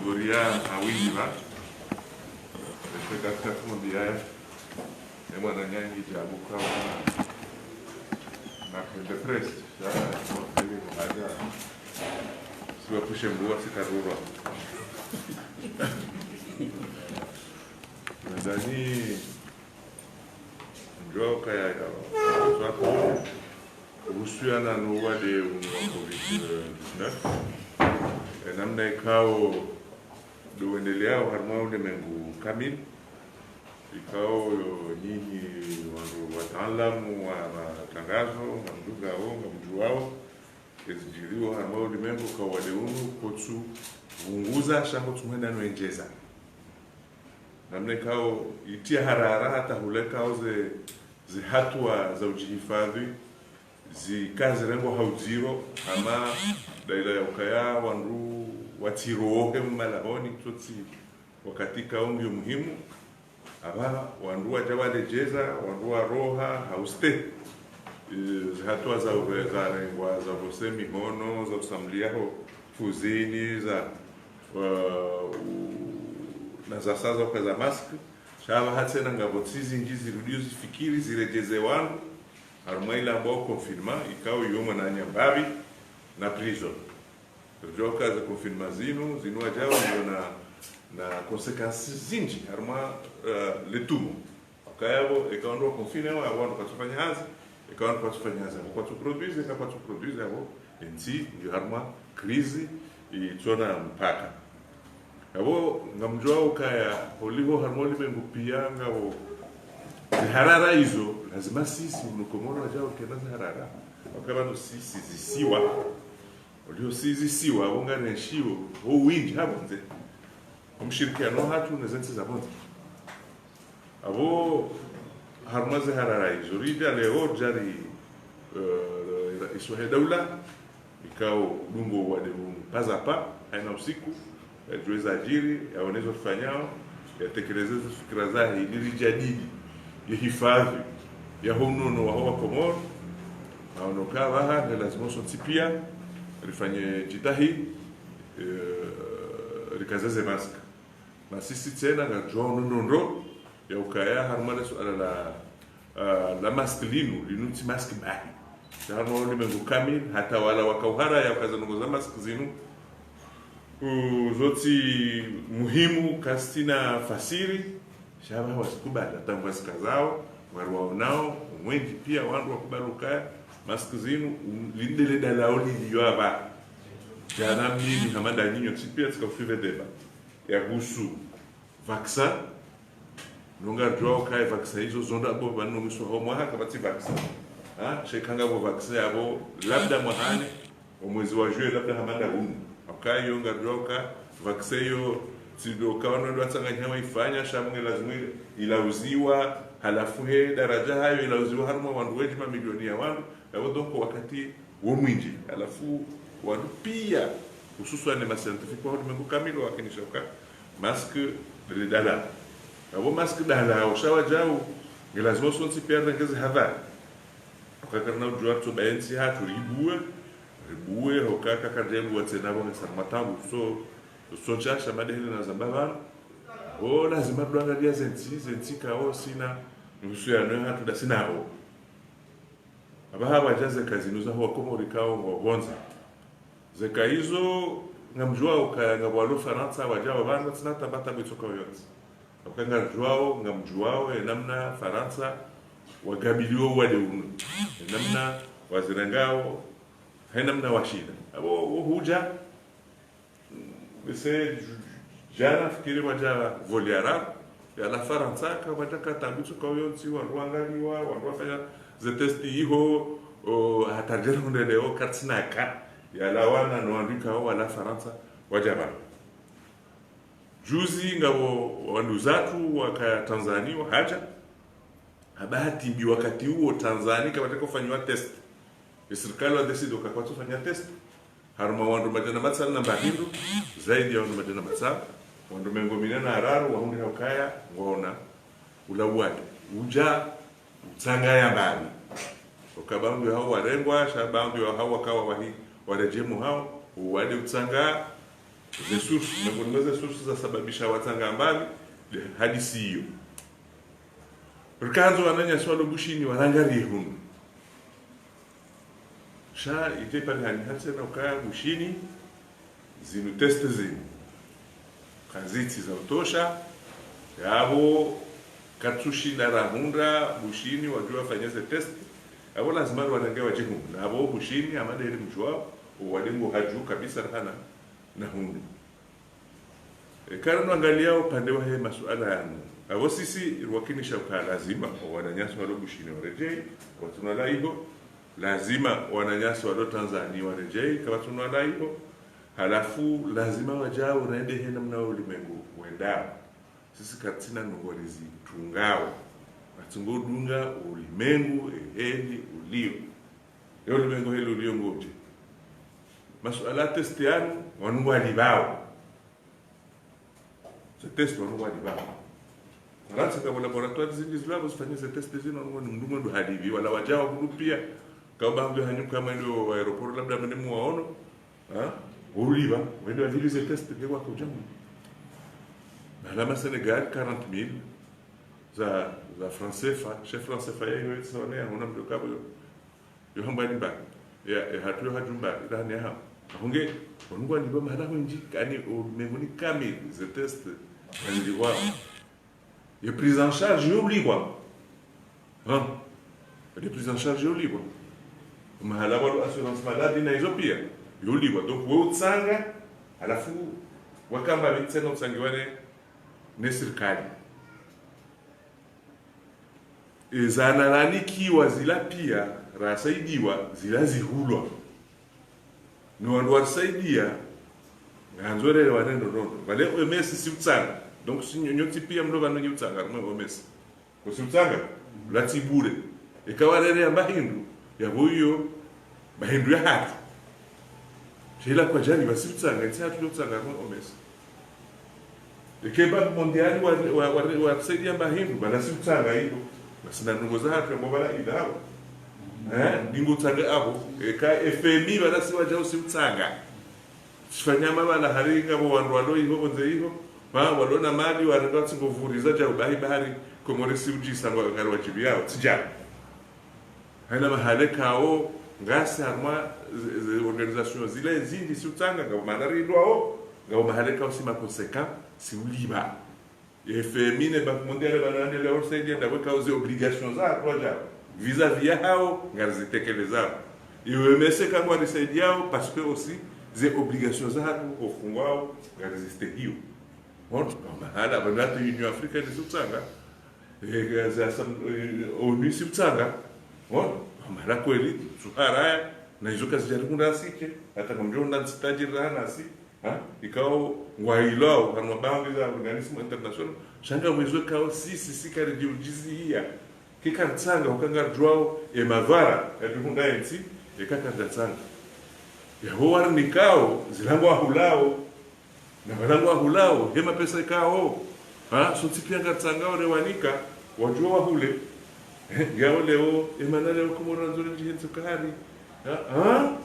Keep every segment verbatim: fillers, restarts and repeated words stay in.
Gloria awiniva. Ese katika fundi yaya. E mwananyangu djabu kwa wana. Na kwende press. Ya, kwa kweli mwaja. Siwa pushe mbuwa sikarurwa. Nadhani ngamdjuao ukaya ya, ya, uhusiana no uwade unu wa covid dix-neuf, e, namna ikao ndo wendeleao harumwa ulemengu kamili, ikao nyinyi wandru wataalamu wa matangazo, ngamdungao, ngamdjuao, ezidjiriwo harumwa ulemengu ka uwade unu kotsu vunguza, sha kotsu mwenda no endjeza. Namna ikao itia harara hata hule ikao ze, ze hatua za udjihifadhwi zika zirengwa ha udziro, hama daila ya ukaya wandru watsirohe mmalahoni, tsotsi wakati ikao ngiyo muhimu. Aba wandru wadja waledjeza, wandru waroha ha uste. E, ze hatua za ure-, zarengwa, za vose mihono, za usamliaho fuzini, za, uh, u-, na za sa za ukaza masque. Sha aba ha tsena ngapvo tsi zindji zirudio zifikiri ziredjeze wandru harumwa ile ambao confinement, ikao iyo mwananya mbapvi na prison. Ridjuao uka ze confinement zinu, zinu wadjao ndio na, na conséquences zindji harumwa, eh, le tumo. Ukaya abo, eka wandru wa confiné, abo wandru kwatsufanya hazi, eka wandru kwatsufanya hazi, abo kwatsu produire, eka kwatsu produire, abo entsi ngiyo harumwa crise itsona mpaka. Abo ngamdjuao ukaya oliho harumwa ulemengu pia ngapvo ziharara izo, lazima sisi, unu Komoro wadjao kena ziharara. Wakaba no sisi zisiwa. Oliho sisi zisiwa, abo ngarenshio, o windji hapvondze. Omshirikiano hatru neze ntsi za pvondze. Abo harumwa ziharara izo, ridja leo djari, eh, raisi wahe daula, ikao dungo uwade unu pas à pas, haina usiku, yadjuwe zadjiri, yaone zo rifanyao, yatekeleze ze fikira zahe, ili ridjadili ye hifadhwi yaho unono waho wa Komoro, haono uka apvaha nge lazima sontsi pia rifanye djitihadi, eh, rikaze ze masque. Na sisi tsena ngadjuao ndrongoo ya ukaya harumwa le suala la, ah, la masque linu, linu tsi masque bahi. Sha harumwa ulemengu kamili, hata wala wakao haraya uka ze ndrongoo za masque zinu, u-, zotsi muhimu, kazitsina fasiri, sha aba wazikubali, hata ngwazikazao, ngwariwaonao, wendji pia wandru wakubali ukaya masque zinu, um, linde le dalao liliyo aba. Djana mimi hama nda nyinyi tsi pia tsika usuivre débat yahusu vaccin. Nunga djuwa ukaya vaccin izo zonda bo pvanu mwiso ho mwaha kapvatsi vaccin. Ha? Sha eka ngapvo vaccin abo labda mwahani, omwezi wa juillet labda hama nda unu. Ukaya iyo ngadjuwa uka vaccin iyo tsi ndo uka wanu ndo watsanganya waifanya, sha mwe lazima ilauziwa, halafu he daraja hayo ilauziwa harumwa wandru wendji, mamilioni ya wandru. Abo donc wakati wo mwindji. Halafu wandru pia, hususwani ma scientifiques wa ulemengu kamili wakinisha uka masque le dalao. Abo masque dalao, sha wadjau, nge lazima sontsi pia rirenge ze hadhari. Uka karina udjuwa ritsoba entsi hatru ribuwe, ribuwe, hoka kakaridjabuwa tsena abo nge sa mataabu, so, so shasha madehele na zamba pvanu. O lazima ridoangalia ze ntsi, ze ntsi kao zina uhusiano hatru ndasi nao. Apvaha pvwadja ze ka zinu zaho wa Komori kao ngwao pvondze. Ze ka izo ngamdjuwao uka ngapvo walo Farantsa wadja wapvanu watsina taabu taabu itsoka yontsi. Uka ngamdjuwao, ngamdjuwao, e namna Farantsa wagabilio uwade unu. E namna wazirengao, he namna washinda. Abo, wo hudja, ese djana fikiri wadja voli arabu, yalawa Farantsa, kapvadjaka taabu itsoka yontsi, wandru wangaliwa, wandru wafanya ze test iho, o, hata ridjeri hundre leo, karitsina ka, yalawana no wandru ikao walawa Farantsa, wadja pvanu. Juzi ngapvo wanduzatru wakaya Tanzania, wahadja, ha bahati mbi wakati uwo Tanzania, kapvadjaka ufanyiwa test. Ye sirikali wa décidé uka kwatsufanya test. Harumwa wandru madjana matsanu na mbahindru, zaidi ya wandru madjana matsanu, wandru mengo mine na araru wahundriha ukaya ngwaona ula uwade. Udja utsangaya mbapvi. Uka baadhwi yahao warengwa, sha baadhwi yahao wakawa wahi, waredjei mwahao, uwade utsangaya, Ze source, miongoni mwa ze source zasababisha watsanga mbapvi, nde hadisi iyo. Rikandzo wananyasi walo Bushini warangarie hunu. Sha idje pvanu hanihadisi na ukaya Bushini, zinu test zinu kazitsi za utosha, yapvo katsushinda rahundra Bushini wadjuwa wafanye ze test, yapvo lazima riwarenge wadje hunu. Na yapvo Bushini, hama nde heli mdjuwao, o wade ngo hadju kabisa rahana na hunu. E, kari no angalia upande wahe masuala yanu. Yapvo sisi riwakinisha ukaya lazima o wananyasi walo Bushini waredjei, kapvatsi nalaiho. Lazima o wananyasi walo Tanzania waredjei, kapvatsi nalaiho. Halafu lazima wadjau rende he namna ulimengu wendao. Sisi katsina ndrongoo rizitungao. Katsungo dunga ulimengu eheli ulio. Ye ulimengu heli ulio ngodje? Masuala test yanu, wanu ngwalipvao. Ze test wanu ngwalipvao. Farantsa kapvo laboratoire zindji zilo yapvo zifanye ze test zinu, wanu ngwani mndru mwendru halipvi, wala wadjao hunu pia. Kamba mndru hanyuka mwendo wa aéroport, labda mwende mwaono. Ha? Ulipva, wende walipvi ze test, nge wako djamu. Mahala ma Sénégal, quarante mille za, za franc CFA, she franc CFA ya hiyo, yetsi wane ya hona mndru kapvo yo. Yo hamba ni mba. Ya, ya hatru yo hadju mba, ila ni ya hamba. Ahunge, wanu ngwalipvao mahala hwendji, kani o mengoni kamili, ze test, ngazilipvwao. Ye prise en charge yo ulipvwa. Ha? Ye prise en charge yo ulipvwa. Mahala walo assurance maladie na izo pia, yo ulipvwa. Donc, we utsanga, halafu, wakamba mi tsena utsangiwa ne, ne sirikali. E, zana lanikiwa zila pia, rasaidiwa, zila zihulwa. No wandru warisaidia, ngandzo rere wane ndrongoo. Pvale O M S si utsanga. Donc, si nyo-, nyontsi pia mlo pvanu nyi utsanga, harumwa O M S. Ko si utsanga, ula tsi bure. Eka warere ya mba hindru, yapvo iyo, mba hindru ya hatru. Sha ila kwadjani, pvasi utsanga, ntsi hatru yo utsanga, harumwa O M S. Eke Banque Mondiale wa, wa, wa, warisaidia mba hindru, pvala si utsanga hindru. Pvasi na ndrongoo za hatru yapvo pvala idhawa. Eh, ndingo utsanga apvo. Eka F M I pvala si wadjao si utsanga. Sifanyama pvala hari ngapvo wandru walo iho, pvondze iho. Pva, walo na mali, warenga tsingo vuriza djau bahi bahari, Komori si udjisa ngwa, ngari wadjibu yao, tsi djau. Haina mahala ikao, ngasi harumwa ze, ze organisation zile zindji si utsanga, ngapvo mahala rilwao, ngapvo mahala ikao si ma conséquent, si ulipva. Ye F M I ne Banque Mondiale pvanu wandele warisaidia, ndapvo ikao ze obligation za hatru wadjao. Vis-à-vis ya hao, ngarizitekelezao. Ye O M S eka ngwarisaidiao, parce que aussi, ze obligation za hatru, ofungwao, ngarizistehio. Bon, mahala, pvanu hata Union Africaine si utsanga, Eh, za sam-, eh, O N U si utsanga. Bon, mahala kweli, tsuharaya, na izo kazidjari kunda asike, hata kamdjo nda ntsi tajiri rahana si, ha? Ikao ngwailwao, harumwa bangi za organisme international, sha ngamwezo ikao sisi, si karidji udjizihiya. Ke karitsanga, uka ngaridjuao, e madhwara, yadjihundra entsi, eka karidjatsanga. Yapvo warinikao, zila ngwahulao, na pvala ngwahulao, he mapesa ikao. Ha, sontsi pia ngatsangao rewanika, wadjuwa wahule. Eh, ngiyao leo, emana leo Komori ndzuri ndjihentsi ukaya hari. Ha, ha?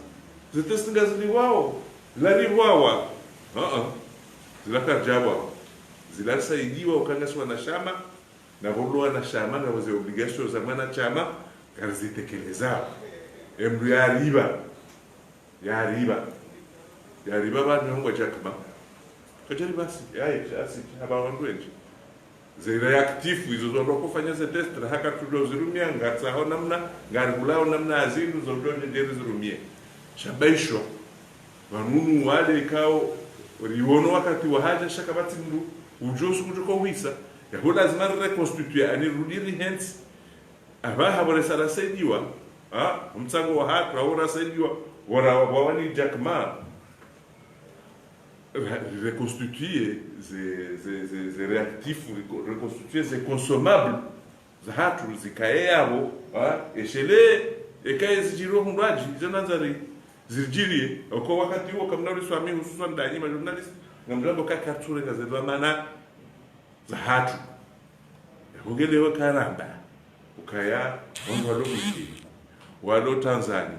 Ze test ngazilipvwao, zila lipvwawa. Ha, ha. Zila karidjapvwa. Zila risaidiwa uka ngasi wanashama, na pvo ulo wanashama, ngapvo ze obligation za mwanashama, ngarizitekelezao. Emndru yaripva. Yaripva. Yaripva pvanu hongwa Jack Ma. Kadjaripva si, yaye, asi, hapva wandru wendji. Ze réactif, izo zo ndo kufanya ze test, na haka tudjo zirumia, ngatsaho namna, ngarihulao namna azindru, zo ndo ndjeri zirumie. Sha baishwa. Pvanu wale ikao, riwono wakati wahadja sha kapvatsi mndru, udjo suku djo kohwisa. Yapvo lazima reconstituer, ani rudi rihentsi. Apvaha pvo resa rasaidiwa, ha? Mtsango wa hatru, apvo rasaidiwa, wara, wawani Jack Ma. Re-, reconstituer ze, ze, ze, ze réactifs, reco-, reconstituer ze consommables za hatru zikaye yapvo, ha? Eshele, ekaye zidjiri ohundru wadji, izo nandzari ziridjirie, oko wakati uwo kamna uriswami, hususan ndanyi ma journalistes, ngamdjambo ka kartsurenga ze dhwamana za hatru. Hongelewe karamba, ukaya, wandru walo Bushini, walo Tanzania,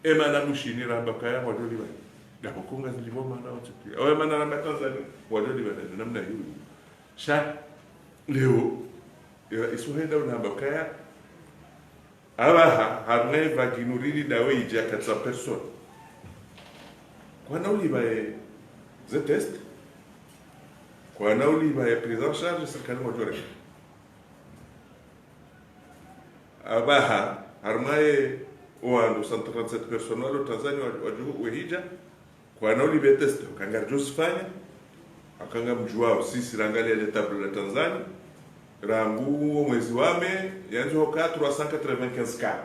emana Bushini ramba ukaya, wadjo lipva. Ngapvo ko ngazilipvwa mana wontsi piya. Owe mana ramba Tanzania, wadjo lipva namna yiyo. Sha, leo, ira isuhenda unamba kaya, apvaha, harumwa ye vague inu riri ndawe idja quatre cents personnes. Kwana ulipva ye, ze test, kwana ulipva ye prise en charge, sirikali mwadjore. Apvaha, harumwa ye, owandru cent trente-sept personnes walo Tanzania wa-, wadjo wehidja, kwana ulipve test, hauka ngaridjo zifanya, hauka ngamdjuwao, sisi rangalia le tableau la Tanzania, rangu wo mwezi wa mai, yandzi hoka trois cent quatre-vingt-quinze cas.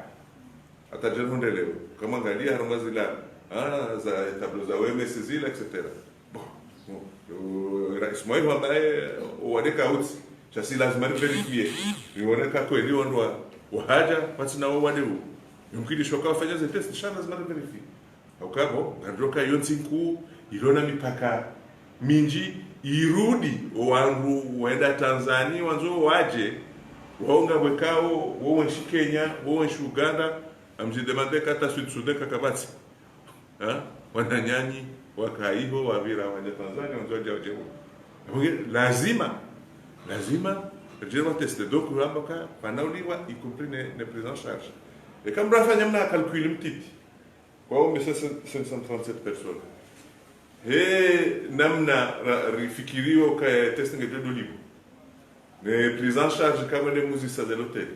Hata djana hundre leo, hama ngalia harumwa zila, ah, za tableau za O M S zila, et cetera. Bon, bon, yo, rais mwayi hwamba ye, owade kautsi, sha si lazima rivérifier, riwone ka kweli wandru wa, wahadja, pvatsina owade uwo. Yumkini sho ka wafanya ze test, sha lazima rivérifier. Hauka bo, ngaridjo ka yo ntsi nkuu, ilo na mipaka mindji, irudi, owandru wenda Tanzania, wandzo wadje, wao ngapvo wekao, wo wenshi Kenya, wo wenshi Uganda, amdji demande ka hata Sud Sudan kakapvatsi. Ha? Wananyanyu, waka iho, wapvira, wandja Tanzania, wandzo wadje, wadje. Apvo nge, lazima, lazima, ridje wa teste. Donc, ramba ka, pvanu ulipva, y compris ne, ne prise en charge. Eka mdru hafanya mna calcul mtiti. Kwa ome cinq cent trente-sept personnes. He namna ra-, rifikiriyo ka test ngedjo lipvwa. Ne prise en charge kamwe ne muzisa ze l'hôtel.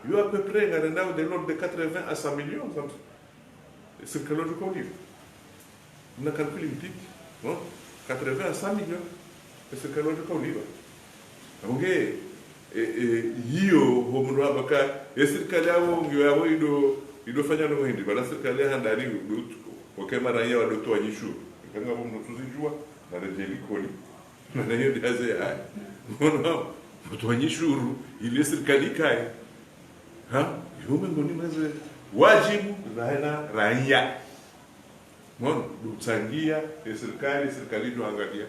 Yo à peu près ngarendao de l'ordre de quatre-vingts à cent millions, ça. Sirikali wadjo ka ulipva. Mna calcul mtiti, non? Quatre-vingts à cent millions. Sirikali wadjo ka ulipva. Apvo nge, e, e, yiyo, ho mdru hamba ka, e sirikali yapvo, ngiyo yapvo ido, ido fanya no hindri, bala sirikali ya handani, do, oke maraya wado towa nyishuru. Eka ngapvo mdru tsuzidjuwa, na redjeli koli. Mana yo ndaze yahe. Mwono, mdru towa nyishuru, ile sirikali kaye. Ha? Yo mengoni mwa ze wadjibu, zahena, raya. Mwono, do utsangia, e sirikali, e sirikali do angalia,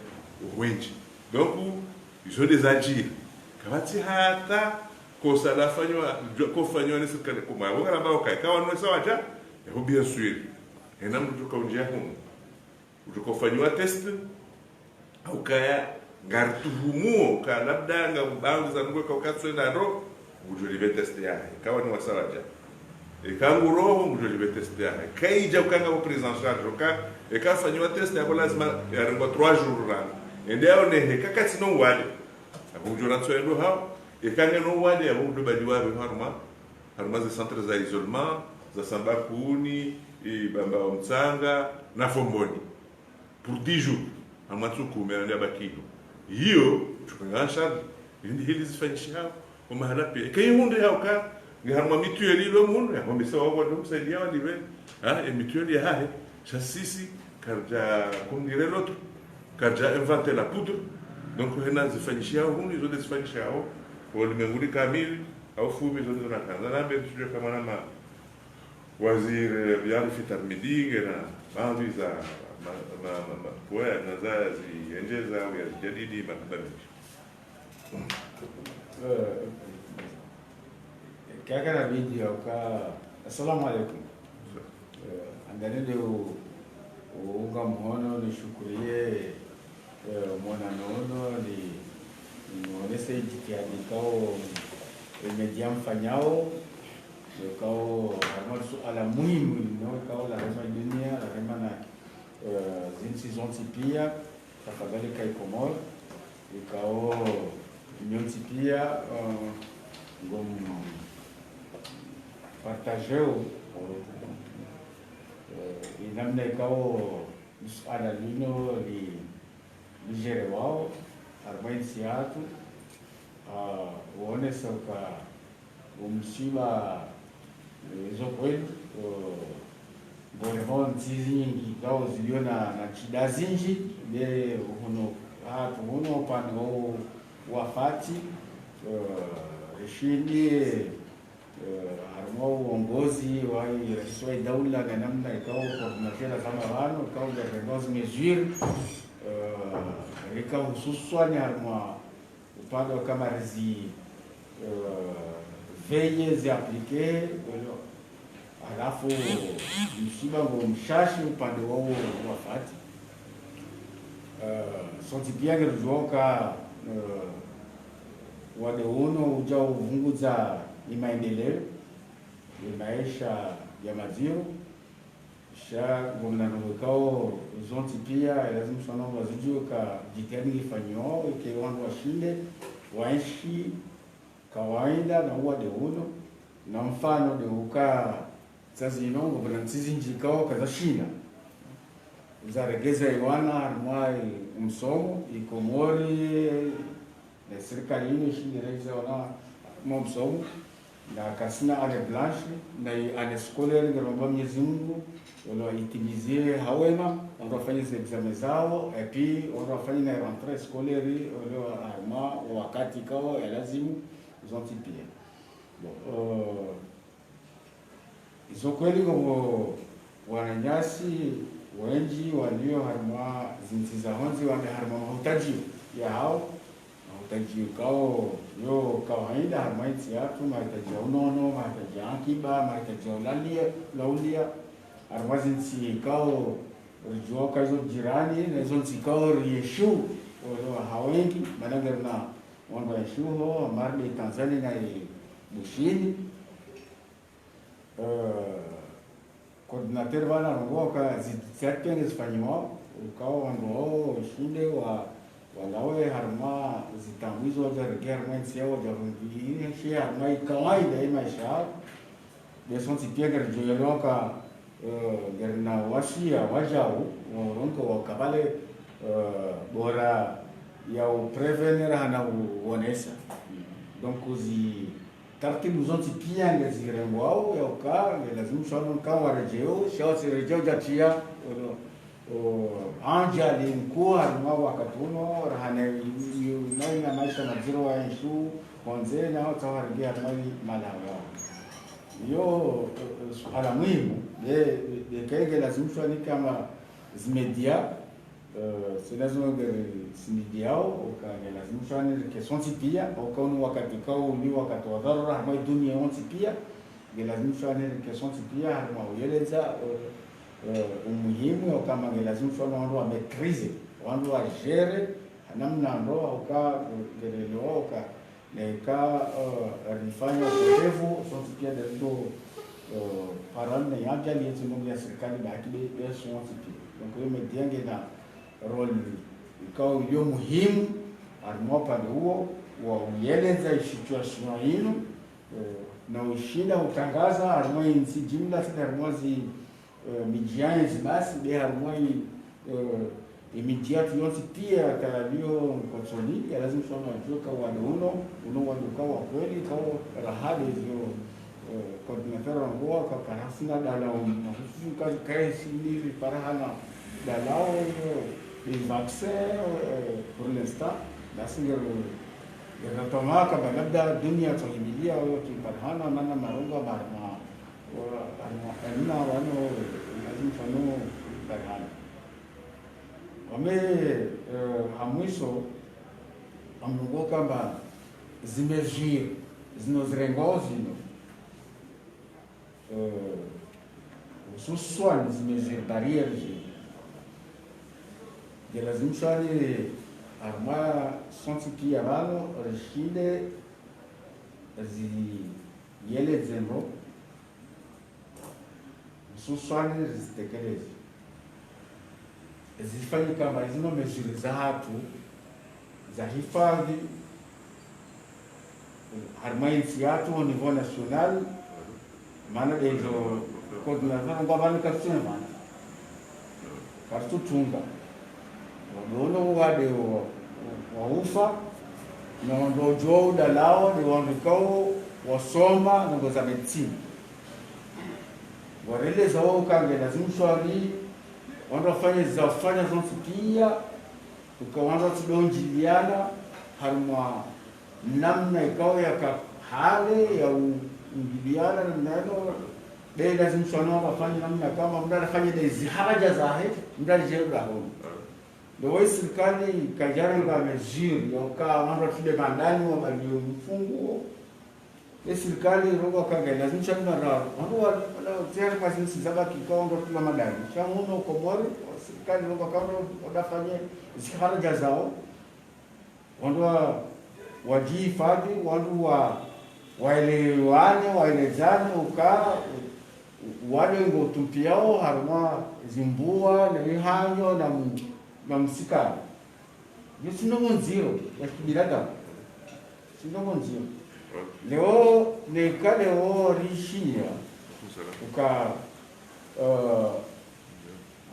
owendji. Donc, izo nde zadjiri. Kapvatsi hata kosa lafanywa, djo-, kofanywa ne sirikali, kuma, wonga lamba okaye, kawa nwesa wadja, yapvo bien sûr. Hena mdru djo ka undjia hunu. Udjo ka ufanywa test, hauka ya, ngarituhumuo, ka labda nga ubangu za nungu ka ukatswenda ndo, ngudjo lipve test yahe, kawa ni wasa wadja. Eka ngu roho, ngudjo lipve test yahe. Kaidja uka ngapvo prise en charge, uka, eka fanywa test, yapvo lazima yarengwa trois jours rana. Ende yaone he, ka katsina owade. Yapvo ngudjo rantso yendo hao, eka ngena owade, yapvo ngudjo baliwa be harumwa, harumwa ze centre za isolement, za Sambakuni, i Bambao Mtsanga, na Fomboni. Pour dix jours, hamwa ntsuku kume ande abakiyo. Iyo, tsuku nga nshari, yindi heli zifanyishihao, omahala piya. Eka yihundre hauka, nge hamwa mutuelle ilo mundru, ya hombesa wao wadjo msaidia walipve, ha, e mutuelle yahahe, sha sisi, karidja comme dirait l'autre, karidja inventer la poudre, donc hena zifanyishihao hunu, izo nde zifanyishihao, ulimwenguni kamili, hau fumi, izo nde zona kanza, na mbe, tsidjuwa kamwe na ma, waziri, eh, Biaru Fitar Midinge na baadhi za ma-, ma-, ma-, ma-, kuwa na za ziendjeza au ya zijadidi makubalishi. Eh, kaka na bidi ya uka, assalamu alaikum. Eh, andanende u-, uunga mhono nishukuriye eh, mwana nono ni, nionese jitihadi kao, eh, media mfanyao, eh, kao, harumwa suala muhimu, no, kao la rema dunia, la rema na, eh, zintsi zontsi pia, tafadhali kai Komori, ikao nyontsi pia, eh, ngom partageo, eh, inamna ikao suala lino li, lijerewao, harumwa intsi yatru, ah, uonesa uka umsiba, eh, izo kweli, eh, ngorihon ntsi zinyindji, kao zilio na, na shida zinji, be hunu, hatru hunu upande wa, wa fati, eh, ishindi, eh, harumwa uongozi wa i-, rais wa idaula, nga namna ikao coordinateur kama vanu, ikao ngarendao zi mesures, eh, rika hususwani harumwa upande wa kama rizi, eh, veiller, zi appliquer, welo. Halafu msiba ngo mshashi upande wawo wa Fati. Eh, sontsi pia ngerijuao ka, eh, wade uno uja uvunguza imaendeleo, imaesha ya madziro. Sha ngomnano wekao zontsi pia, lazima sana wazijue ka jitihadi ngifanyiwao, ike wandru washinde waenshi kawaida na uwade uno, na mfano de uka sazino ngopvona ntsi zinji kao kazashinda zaregeza iwana harimwa i msomo, i Komori, ne sirikali inu ishindi regeza iwana harimwa msomo, na kasina année blanche, na i année scolaire ngeromba Mwenyezi Mungu, wala itimizie hawema, wandru wafanye ze examen zao, et puis wandru wafanye na rentrée scolaire, wala harimwa wakati kao ya lazimu, zontsi pia. Bon, euh, izo kweli ngo wananyasi wenji walio harimwa zintsi za honzi wande harimwa mahutajio yahao, mahutajio kao yo kawaida harimwa intsi yatru, mahitaji ya unono, mahitaji ya akiba, mahitaji ya ulalia, laulia, harimwa zintsi kao rijuao ka izo jirani, na izo ntsi kao rieshiu, wala hawengi, mana ngerina wandru waeshiu ho, marde Tanzania na i Bushini. Eh, coordinateur vana rongoa ka zitihadi pia ngezifanyiwao, ukao wandru wao shinde wa, walawe harimwa zitambu izo waja rege harimwa intsi yao, waja rungi, ienshi harimwa i kawaida i maesha yao. Be sontsi pia ngerijuao ka, eh, ngerina wasia wajau, warongoa ka vale, eh, bora ya u prévenir hana u, uonesa. Donc, zi, taratibu zontsi pia ngezirengwao, ya uka, ngelazimu shwano ka warejeo, sha wasirejeo jatria, o, o, anjali nkuu harimwa wakati uno, rahane, yu, yu, naina maesha madziro waenshi, honze, na wata warege harimwa i Malawi yao. Iyo, eh, suala muhimu, de, de, de kenge lazimu shwani kama zimedia, eh, sina zino ngeri simidiao, uka nge lazimu shwani rike sontsi pia, uka unu wakati kao uni wakati wa dharura, harimwa i dunia yontsi pia, nge lazimu shwani rike sontsi pia, harimwa uyeledza, eh, eh, umuhimu, ya ukama nge lazimu shwani wandru wa maîtriser, wandru wa gérer, hanamna ndo, uka, eh, ngerelewa, uka, neka, eh, rifanya upotevu, sontsi pia de ndo, eh, parane ya ajali yetsi mungu ya sirikali ba haki be, be sontsi pia. Donc, yo media ngena rôle ikao yo muhimu, harimwa upande uwo, wa uyeledza i situation inu, eh, na ushinda utangaza, harimwa intsi jimla, sina harimwa zi, eh, midji ya ezi basi, be harimwa i, eh, imidji yatru yontsi pia kayalio Nkotsoni, ya lazimu shwano wajue ka wade uno, uno wade uka wa kweli, kao rahade zio, eh, coordinateur wangu wa ka karasina dalao, na hususu ka, kaisi nili parahana dalao, eh, des vaccins, eh, pour l'instant, basi ngero, ngero tamaka ba labda dunia tsohimilia, oyo ki parahana, mana marongo ba ma, wa, ba ma, emna wano, lazima fano parahana. Wame, eh, ha mwiso, amnungo kamba zi mesures, zino zirengwao zino, eh, hususwani zi mesures barrières zino. Nge lazimu shwani harimwa sontsi pia vano, rishinde, zi yeledze ndo, hususwani rizitekeleze. Zifanyika mba izino mesures zahatru za hifadhi, harimwa intsi yatru au niveau national, mana de izo coordinateur ngwa vanu karitsu inventa. Karitsu tunga. Wandru wano wade wa, wa ufa, na wandru wajua udalao, de wandru kao wasoma, ndrongoo za médecine. Wareleza wao uka nge lazimu shwani, wandru wafanye za ufanya zontsi pia, uka wandru watsidonjiliana, harimwa namna ikao yaka hale ya u-, ungiliana namna ino, be lazimu shwani wafanye namna kama mndru afanye de ziharaja zahe, mndru aje dahoni. Ndo wa isirikali kajarenga mesure ya uka wandru watile bandani wa balio mfunguo, Ye sirikali rongoa ka ngailazimisha ni mara, wandru wa, wala, tsi harimwa zintsi zabaki ka wandru watula madai. Sha hunu Komori, sirikali rongoa ka wandru wadafanye ziharaja zao. Wandru wa, wadjihifadhwi, wandru wa, waelewane, waelezane, uka, wale ngo tumpiao, harimwa zimbua, na mihanyo, na mu-, na msikano. Yo tsi ndrongoo ndziro ya kibinadamu. Tsi ndrongoo ndziro. Leo, neka leo rishiya, uka, eh,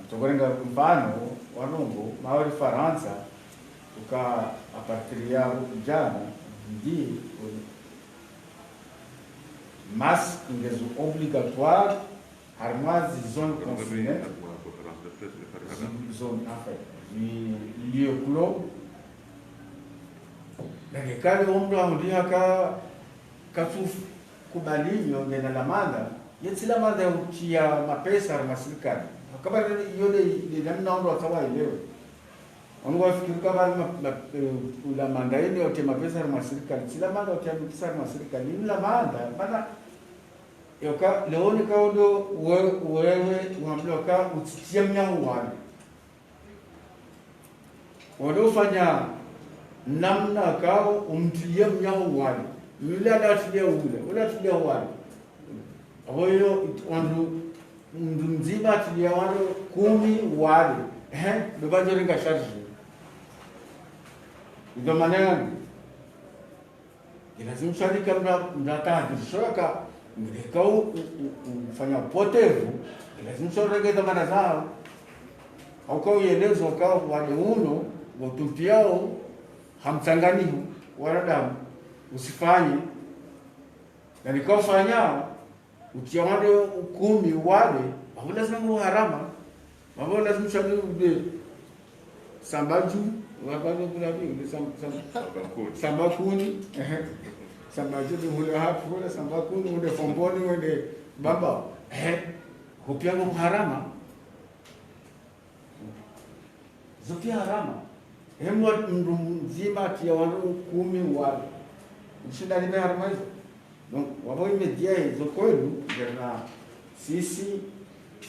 ntsogorenga mfano, wa ndrongoo, mauri Farantsa, uka à partir ya djana, ndi, masque ngezo obligatoire, harimwa zi zone confinée, zi zone, enfin, zi lieu clos. Na neka leo mndru ahundriha ka, katsu kubali yo ngena lamanda, ye tsi lamanda ya utia mapesa harimwa sirikali. Akaba yo nde, nde namna wandru watsaha waelewe. Wandru wafikiri ka bali ma-, ma-, eh, lamanda yinu ya utia mapesa harimwa sirikali. Tsi lamanda ya utia mapesa harimwa sirikali. Ni lamanda, mana, yoka, leo neka ndo we-, wewe, wambiwa ka utsitie mnyaho wale. Wale ufanya namna kao umtilie mnyaho wale. Yule adatilia ule, ule atilia wale. Apvo yo, it-, wandru, mndru mdzima atilia wandru kumi wale. Ehe, ndo pvadjo renga charge. Ndo mana yani. Ilazimu sharika mra, mra tahadhari shoka, mreka u, u, u, ufanya upotevu, ilazimu sharenge dhamana zao. Hauka uelezwa ka wale uno, watumpiao, ha mtsanganyiho, wanadamu, usifanye. Na neka ufanya, utia wandru kumi wale, apvo lazima ngu harama. Apvo lazima shani ude sambadju, wapvadjo kula bi, ude sam-, sam-, sambakuni. Sambakuni, ehe. Sambadju nde hule hapvo, hule sambakuni, ude Fomboni, ude Bambao. Ehe. Hupia ngu harama. Zo pia harama. Hemwa mndru mdzima atia wandru kumi wale. Mshinda lime harama izo. Donc, wapvo imedia izo kwenu, ngena sisi,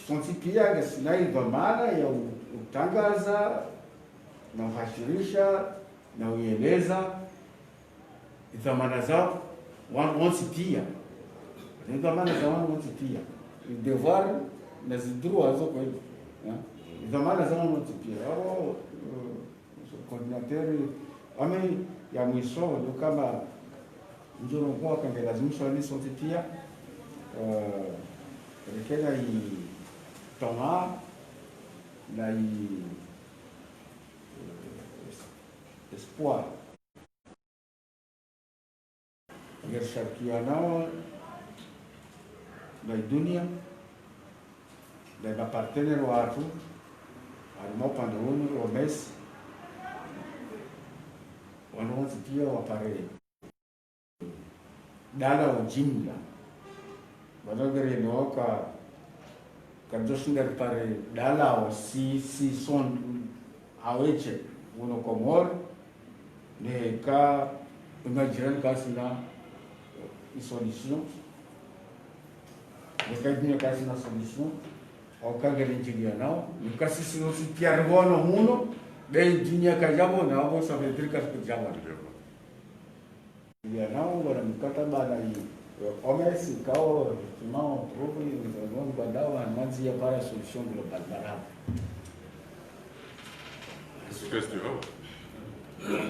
sontsi pia ngasina idhwamana ya u-, utangaza, na uhashirisha, na ueleza, idhwamana za wandru wontsi pia. Idhwamana za wandru wontsi pia. Devoir na zidroit zo kwenu. Ya? Idhwamana za wandru wontsi pia. Wapvo, eh, coordinateur, ami ya mwiso, ndo kamba ndjoro kwa kangelazimu shani sontsi pia, eh, reke na i tamaa, na i, eh, es-, espoir. Ngerisharikianao na idunia, na mapartenaire watru, harimwa upande unu, O M S, wanu wontsi pia wapare dala wa jimla. Wanu ngeri noka, kadjoshinda ripare dala wa si, si son, aweshe, uno Komori, neka, imajirani kasina, eh, solution. Neka idunia kasina solution. Au kangeri ndjilianao. Neka sisi no sitiari wano muno. Be dunia kayabo na abo sa vedrika kudjabo. Ndjilianao, wana mkataba na i, eh, O M S, kao, effectivement, trouve, nous avons, bandao, manzi ya para solution globale, madame. Est-ce que tu veux? Non.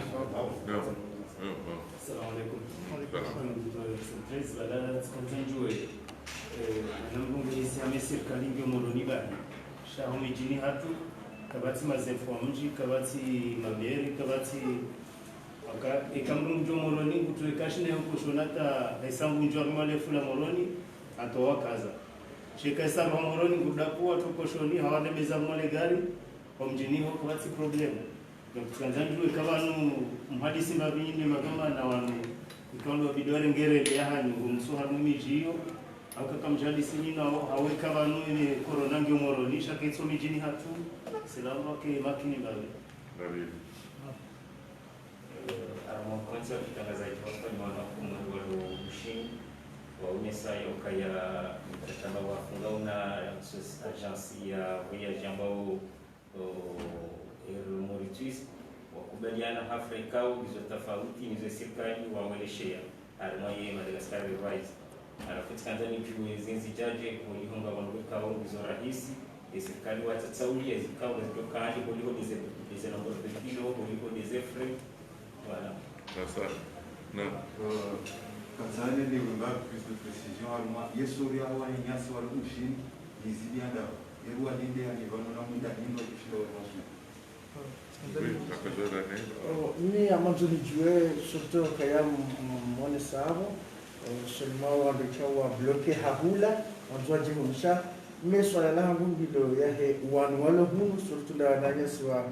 Non, non. Salam alaikum. Salam. Alhamdulillah, c'est très, voilà, c'est comme ça, je, euh, madame, bon, ici, à mes circales, ngiyo Moroni bani. Sha ho midjini hatru, kapvatsi mazefu wa mdji, kapvatsi mameri, kapvatsi Aka, eka mndru ngudjo Moroni, ngutsu eka shina yo koshoni hata, esa ngudjo harumwa le fula Moroni, hata wakaza. Sha eka esa harumwa Moroni, ngudakuwa tu koshoni, hawade meza mwa le gari, ho mdjini ho kapvatsi problème. Donc, tsandza ndjuwe eka pvanu, mhadisi mbapvi nyi ne magamba na wanu, ika ndo bidore ngerele ya hanyu, ngumso harumwa midji iyo, au kaka mdjadisi nyi nao, hau eka pvanu ine corona ngiyo Moroni, sha eka itso midjini hatru, selamba ke makini mbapvi. Mbapvi. Eh, harumwa konsa kitangaza itwa kwa mwana kumwe walo Chine, waonesa ya ukaya mkataba wafunga una agence ya voyage ambao, o, Air Mauritius, wakubaliana hafla ikao ngizo tafauti nizo sirikali waweleshea, harimwa ye Madagascar Airways. Halafu tsikandza nidjuwe zindji zaje, holiho nga wandru ikao ngizo rahisi, ye sirikali watsatsauli, ye zikao ngazitokali, holiho ndeze, ndeze nombre de kilo, holiho ndeze frais. Voilà. Sasa, na. Euh, kandzani nde wemba plus de précision, harimwa, ye sori ya wananyasi wali Chine, ni zili anda, ye rwa linde ya nivano na munda nindo kushinda wa masu. Oui, ça fait des années. Oh, mi amandzo nidjuwe, surtout kaya m-, m-, mwone savo, euh, seulement wandru ikao wa bloqué hahula, wandzo wadjihunisha, mais swala lahangu ngilo yahe wanu walo hunu, surtout nda wananyasi wa,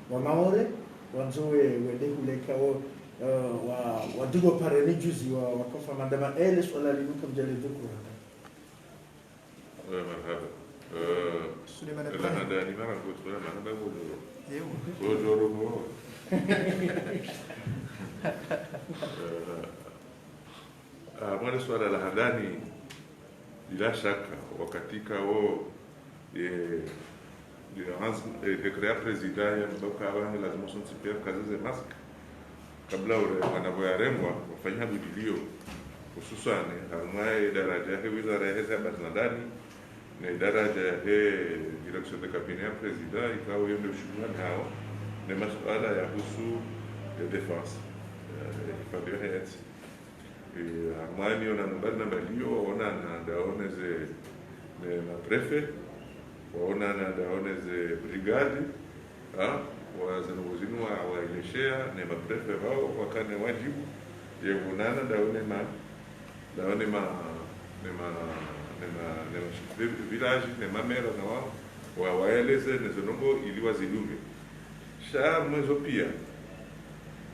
wa Maore, wandzo we, wende hule ikao, euh, wa, wa dugo pareni juzi wa, wakafa mandama, ele swala linu kamdjali dhukuru hata. Eh, marahaba. Eh, Suleiman la Ibrahim. Handani mara ngo Suleiman, marahaba, bonjour. Ewa. Bonjour, bonjour. Eh, ah, mwana swala la handani, bila shaka, wakati kao, eh, eh, décret ya président ya mbaka abane lazima sontsi pia kaze ze masque. Kabla ule mwana bo yarengwa, wafanya budilio, hususwani, harimwa ye daraja yahe wizara yahe ze habari za ndani, ne daraja yahe direction de cabinet ya président, ikao yo nde ushughulihao ne masuala yahusu ya défense, eh, hifadhi yahe ntsi. Eh, amwani ona mbali na mbali yo, waonana ndawo neze, ne ma préfet, waonana ndawo neze brigade, ha, wa zinu zinu wa, waeleshea, ne ma préfet wao, wakane wajibu, ye waonana ndawo ne ma, ndawo ne ma, ne ma, ne ma, ne ma chef de village, ne ma maire na wao, wa, waeleze, ne zo ndrongoo ili wazidume. Sha mwezo pia,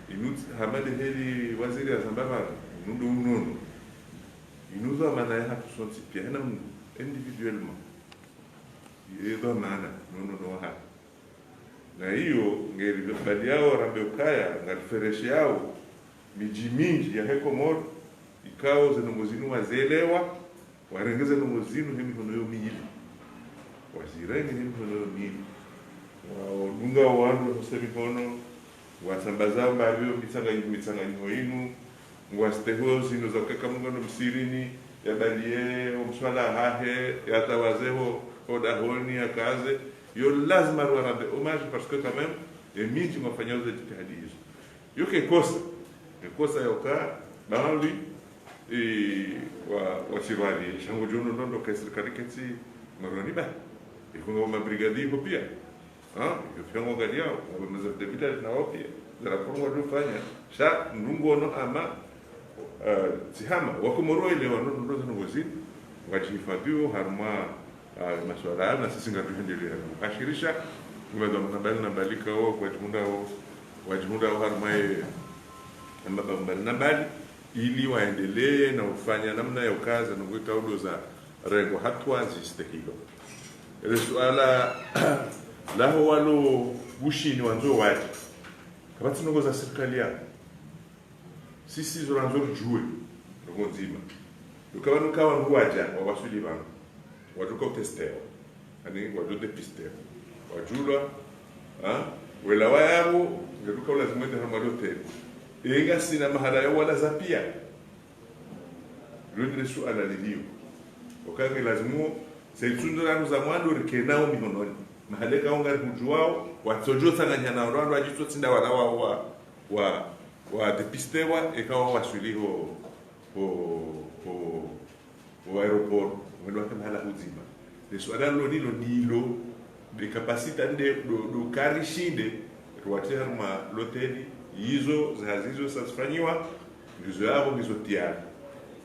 inu tsi-, hama nde heli waziri yazamba pvanu, inu ndo unono. Inu dhwamana yahatru sontsi pia, hena mndru, individuellement. Ye dhwamana, no unono wahatru. Na iyo, ngeri bali yao, rambe ukaya, ngariferesheyao, midji mindji yahe Komori, ikao ze ndrongoo zinu wazielewa, warenge ze ndrongoo zinu he mihono yo mili. Wazirenge he mihono yo mili. Wadunga wandru wahose mihono, wasambaza mbapvi yo mitsanganyi-, mitsanganyiho inu, ngwasteho zinu za ukaya mndru ngwendo msihirini, yabaliye omswala hahe, yatawaze ho, ho dahoni, yakaze. Yo lazima ruwarambe hommage, parce que quand même, emindji ngwafanyao ze jitihadi izo. Yo ke kosa, ke kosa yoka, baadhwi, eh, wa, wa sirwali, sha ngodjo ono ndo ndo ke sirikali ketsi, maroni ba. Iko nga mabrigadi iko pia. Ha? Iko pia ngo ngaliyao, wa ma chef de village na wao pia. Zara kono wadjofanya, sha ndrongoo no hama, eh, tsi hama, wa Komori waelewa ndo ndo ndo zinu ngozini, wadjihifadhio, harumwa Ah, masuala hayo, na sisi ngatuhendelea. Hashirisha, ni madhwamana mbali na mbali kao, wadjihundrao, wadjihundrao harumwa ye, mabavu mbali na mbali, ili waendelee na ufanya namna ya ukaza, nungu ikao ndo zarengwa hatua zistehilo. Ele suala, laho walo Bushini wandzo wadje. Kapvatsi nungu za sirikali ya. Sisi zo randzo ridjuwe, ndrongoo ndzima. Ndo ukaya pvanu kawa ndru wadja, wawaswili pvanu. Wadjo ka utestewa. Yaani, wadjo dépistewa. Wadjulwa, ha? Wela wayapvo, ngedjo ka ulazimu wende harumwa loteli. Enga sina mahala ya walaza pia. Lo ndile suala lilio. Ukaya nge lazimu, se itsundo lanu za mwando rike nao mihononi. Mahala kao ngari hudjuwao, watsodjo tsanganya na wandru wadjitso tsinda wala wa, wa, wa, wadépistewa, eka wawaswili ho, ho, ho, ho aéroport, mwendo wake mahala udzima. Le suala lo nilo, nilo, de capacité nde, do, do kari shinde, ruwatria harumwa loteli, izo, zahazi izo, sa zifanyiwa, ngizo yapvo, ngizo tayari.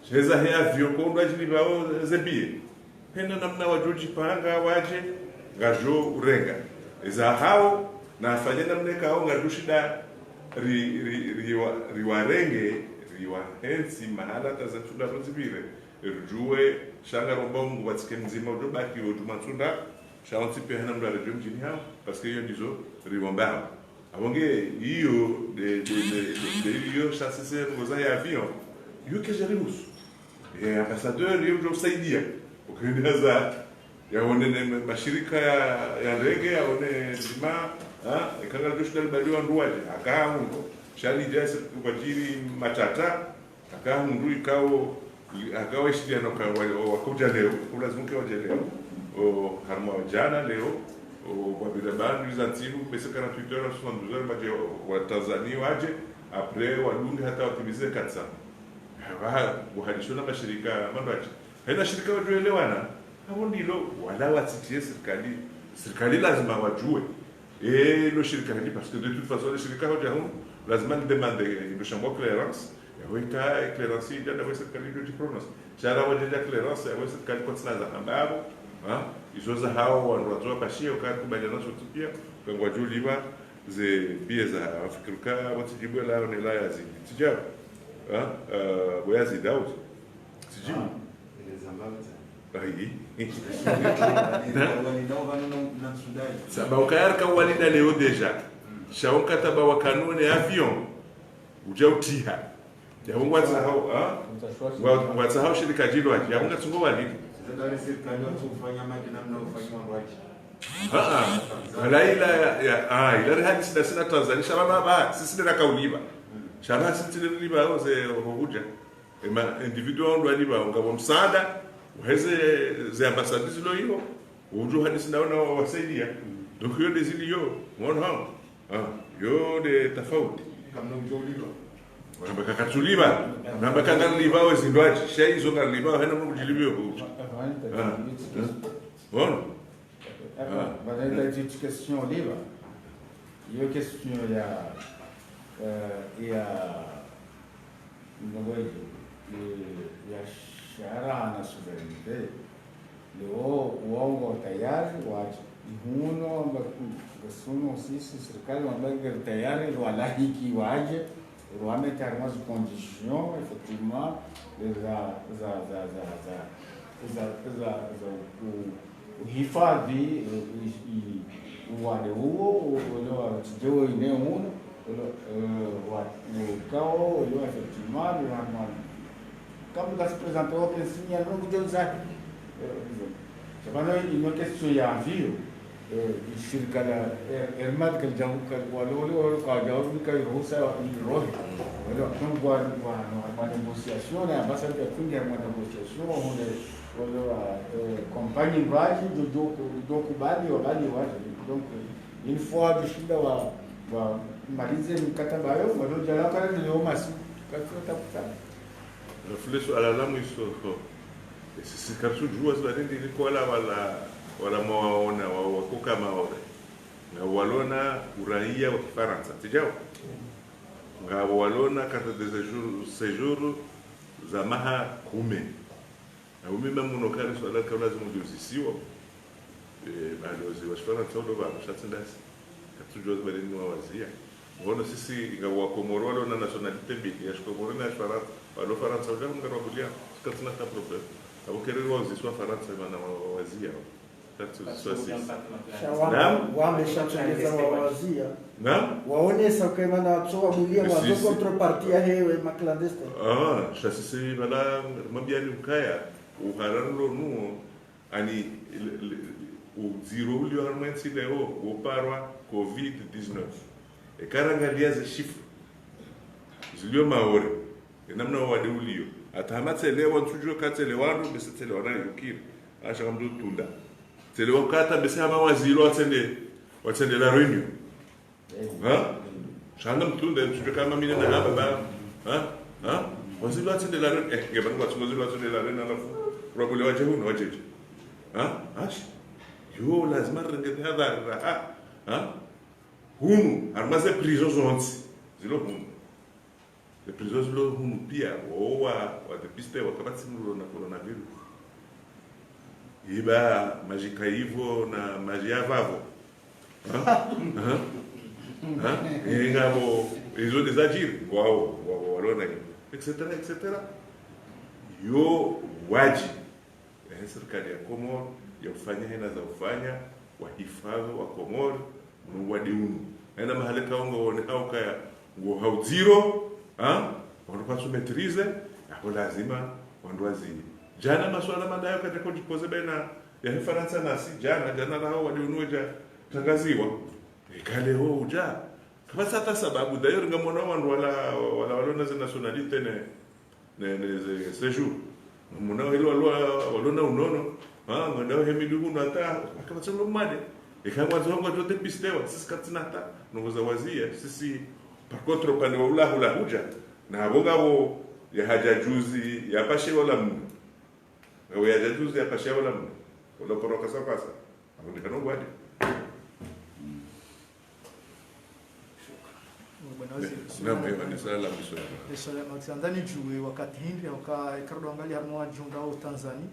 Sheza he avion, kondwa jili pvao, ze billet. Hena namna wadjo djipanga wadje, ngadjo urenga. Eza hao, na afanye namna ikao ngadjo shinda ri, ri, riwa, riwarenge, riwahentsi mahala hata ze ntsunda rodzipvire, ridjuwe, sha ngaromba Mungu pvatsike mdzima udjo baki wo djuma ntsunda, sha wontsi pia hena mndru aredjee mdjini hawo, parce que iyo ndizo riwombao. Apvo nge iyo, de, de, de, de, de iyo, sha sisi ngoza ya avion, Yo kayadjarihusu. Ye ambassadeur yo udjo usaidia. Ukende haza. Yaone ne ma-, mashirika ya, ya ndege, yaone ndzima, ha? Eka ngalidjo shinda libaliwa ndru wadje. Haka hundru. Sha lidja si-, kwadjiri matata. Haka hundru ikao, haka washiriana ka wa-, wa-, wakudja leo. Kulazimu ke wadje leo. O, harumwa djana leo. O, kwa bila bandu, iza ntsihu, bese quarante-huit heures, soixante-douze heures, wadje wa, wa Tanzania wadje. Après, wadunge hata watimize quatre cents. Haba, buhadisho na mashirika, mandru wadje. Haina shirika wadjuelewana, habo ndilo, wala watsitie sirikali, sirikali lazima wadjue. E, lo shirika hili, parce que de toute façon, le shirika hodja hunu, lazima lidemande, ilo shambwa clearance, yawe ika clearance idja, ndawe sirikali idjo djiprononce. Sha ra wadja dja clearance, yawe sirikali kwatsina za hamba habo, ha? Izo za hao, wandru wazo wapashie, uka kubaliana sontsi pia, uka ngwadjo liba, ze billets za Afrika, watsidjibwe la, one la ya zi, tsidjao, ha? Eh, bo ya zi Daoud. Tsidjao. Ah, ele zamba mtsa. Ayi. Walida uvanu na, na Sudani. Saba ukaya rika walida leo déjà. Mm. Sha wo mkataba wa kanuni avion. Udja utiha. Ya ngwatsahao, ha? Ngwa-, ngwatsahao shirika djilo aji. Ya ngatsungo walida. Sasa dari sirikali watsufanya madina mna ufanya wandru wadji. Ha, ha. Wala ila ya, ya, ah, ila rihadisi na sina Tanzania. Sha baba, ba, sisi nde raka uliba. Mm. Sha ba sisi nde liba, oze, ohuja. Ema individu wandru waliba, ngapvo msaada, waheze ze ambassade zilo iho, udjo hadisi nao na wasaidia. Donc, yo nde zili yo, mwono hao. Ah, yo nde tafauti. Kamna udjo uliba. Wanamba kakatsuliba. Wanamba kangaruliba, we zindru wadji. Sha izo ngaruliba, hena mdru udjiliba yo udja. Ah. Mwono? D'accord. Ah. Bana ita iti question liba. Yo question ya, eh, ya, ngoje, eh, ya shara na souveraineté. Leo wao ngo tayari wadje. Ihuno amba ku-, ngasuno sisi sirikali wamba ngeri tayari, lwalahiki wadje, lwameta harumwa zi conditions, effectivement, za, za, za ku-, uhifadhi, eh, i-, i-, uwade uwo, u-, ulewa utsidjewe ine uno, ulewa, eh, wa-, ukao, ulewa effectivement, ulewa mwa-, Kamwe ngasi présenter wa pensinya, no kudjo nzaki. Eh, cependant, ino question ya avion, eh, shirika la Air, Air Malika kalidja, ka-, wale, wale, wale, kwadja, wale, ka ruhusa, irohe. Wale, donc, wa, wa, wa, wa négociation, na ambassade ya Tunisia, wa négociation, wale, wale, wa, eh, compagnie mbali, ndo, ndo, ndo kubali, wabali, wale. Donc, une fois, ndo shinda wa, wa, malize mikataba yo, wale, djala, kala, ndio masi, kati, kati, kati. Rafule suala la mwiso, ho. Esi, si katsudjuwa zibadili liko wala, wala, wala mwawaona, wa, wakoka Maore. Ngapvo walona uraia wa Kifaransa, tsidjao? Ngapvo walona carte de séjour, séjour za maha kume. Na umi mamuno kari suala ka lazimu liuzisiwa. Eh, balozi wa Shifaransa ulo pvanu sha tsi ndasi. Katsudjuwa zibadili ni wawazia. Ngono sisi inga wa Komoro walo na nationalité mbili, ya Shikomoro na ya Shifaransa. Walo Faransa, uja kumkana wabulia, sika tsina ta problème. Abo kereri wauzisiwa Faransa, mana wa-, wawazia. Katsu uzisiwa sisi. Sha wamba, naam? Wamba sha tsengeza wawazia. Naam? Waonesa kwa mana watso wabulia, sisi wazo contrepartie ya hewe ma clandestin. Ah, sha sisi bala, mambia ni ukaya, uharani lo nuo, ani, le, le, udziro ulio harumwa entsi leo, woparwa covid dix-neuf. Eka rangalia ze chiffres zilio Maore, enamna wawade ulio. Hata hama tselewa, ntsudjuwa ka tselewa ndo, bese tselewa na yukiri. Asha kamdo tunda. Tselewa kata, bese hama wazilo, watsende, watsende La Réunion. Ha? Shanga mtunda, mtunda kama mine na haba ba. Ha? Ha? Waziri wa tsende La Réunion, eh, nge bani waziri wa tsende La Réunion, alafu, urabule waje hunu, wajeje. Ha? Ashi. Yo, lazima renge hadhari, ha? Ha? Hunu, harumwa ze prison zontsi, zilo hunu. Ze prison zilo hunu pia, wo wa, wa dépiste, wakapvatsi mdru na coronavirus. Iba, maji kaivo na maji ya vavo. Ha? Ha? Ha? Inga bo, izo nde zadjiri, ngwao, ngwao, walona ivo, et cetera, et cetera. Yo, wadji, eh, sirikali ya Komoro, ya ufanya hena za ufanya, wahifadhi wa Komoro, no wade unu. Hena mahala ka unga wone hau kaya, ngo haudziro, ha? Wanu kwatsu maîtriser, Apvo lazima wandru waziye. Djana masuala mandayo katika udjipoze baina yahe Farantsa nasi, djana, djana laho wali unu wadja tangaziwa. Eka leo udja. Kapvatsi hata sababu, d'ailleurs, ngamwona wandru wala, wala, walona ze nationalité ne, ne, ne ze séjour. Ngamwona wale walo, walona unono, ha, ngwendao he midji hunu hata, kapvatsi lo made. Eka ngwandzo ngwadjo dépistewa, sisi katsina hata, nongo za waziya, sisi, par contre, upande wa ula hula hudja, na apvo ngapvo yahadja juzi, yapashe wala mno. Ngapvo yahadja juzi, yapashe wala mno. Wala poroka sa pasa. Apvo ndikano ngwadi. Bwana waziri, naam, ewa, ni swala la mwisho. Ni swala la mwisho. Ntsandza nidjuwe wakati hindri, hauka, eka ridjo angalia harumwa wadjihundrao Tanzania,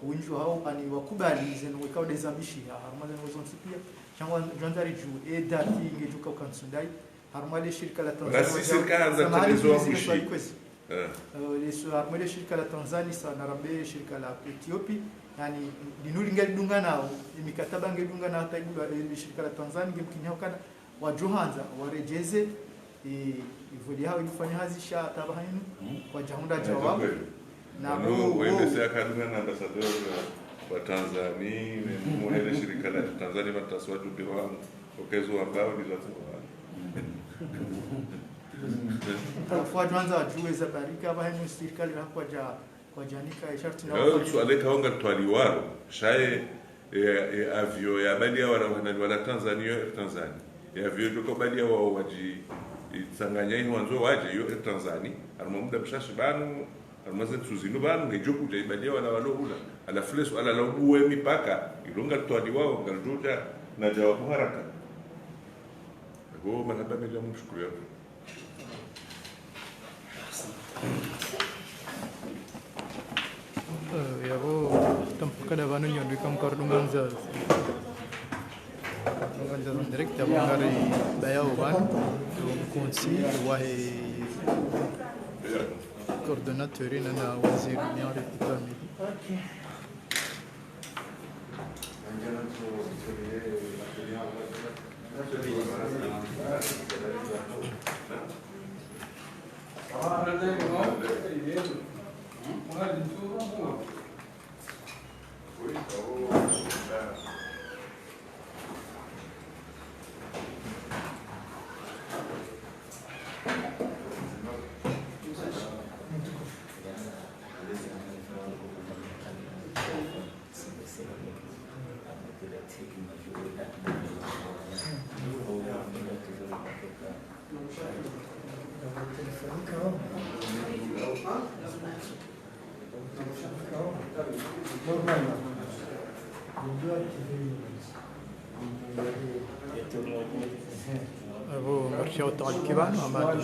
wendji wahawo, ani wakubali zinu wekao dezambishiha, harumwa zinu zontsi pia, sha ngwandzo ridjuwe, e date ngedjo uka ukantsu ndayi, harumwa le shirika la Tanzania. Basi shirika la Tanzania, samahani, zo kuuliza wabushi. Swali kwezi. Eh. Eh, leso, harumwa le shirika la Tanzania, sa na rambe shirika la Ethiopie, yani, linu lingalidunga nao, e mikataba ngelidunga nao hata ibulwa, eh, le shirika la Tanzania, ngemkini hukana, wadjo handza, waredjeze, eh, ivoli hawo ilifanya hazi sha hata pvahanu, kwadjahundra djawabu. Na wanu, wo, wende wo. Se akadunga na ambassadeur wa Tanzania, ne muhele shirika la Tanzania, matasi wadjumbe wangu. Okezo wambao ni lazima wale. Halafu wadjo handza wadjuwe za barika, pvahanu sirikali ra kwadja, kwadjanika, e sharti na yo, wafanye. Suala eka wanga twaliwaro, sha ye, e, e, avion ya bali ya wala, wala, wala Tanzania, yo Air Tanzania. E avion djoka bali ya wa, wadji, itsanganya iho wandzo wadje, yo Air Tanzania. Harumwa muda mshashi pvanu, harumwa ze ntsu zinu pvanu, ngedjo kudja ibaliya wala walo hula. Halafu le suala la ubuwa mipaka, ilo ngalitwaliwao, ngalidjo udja na djawabu haraka. Apvo marahaba mendji, mshukuru yapvo. Eh, yapvo, tampuka nda pvanu nyondo ika mkarudunga nza. Dunga nza direct, yapvo ngari baya wo pvanu, mkontsi wahe coordonnateur na, na waziri Miari Itamili. Apvo, merci, au tawali kibano, amani.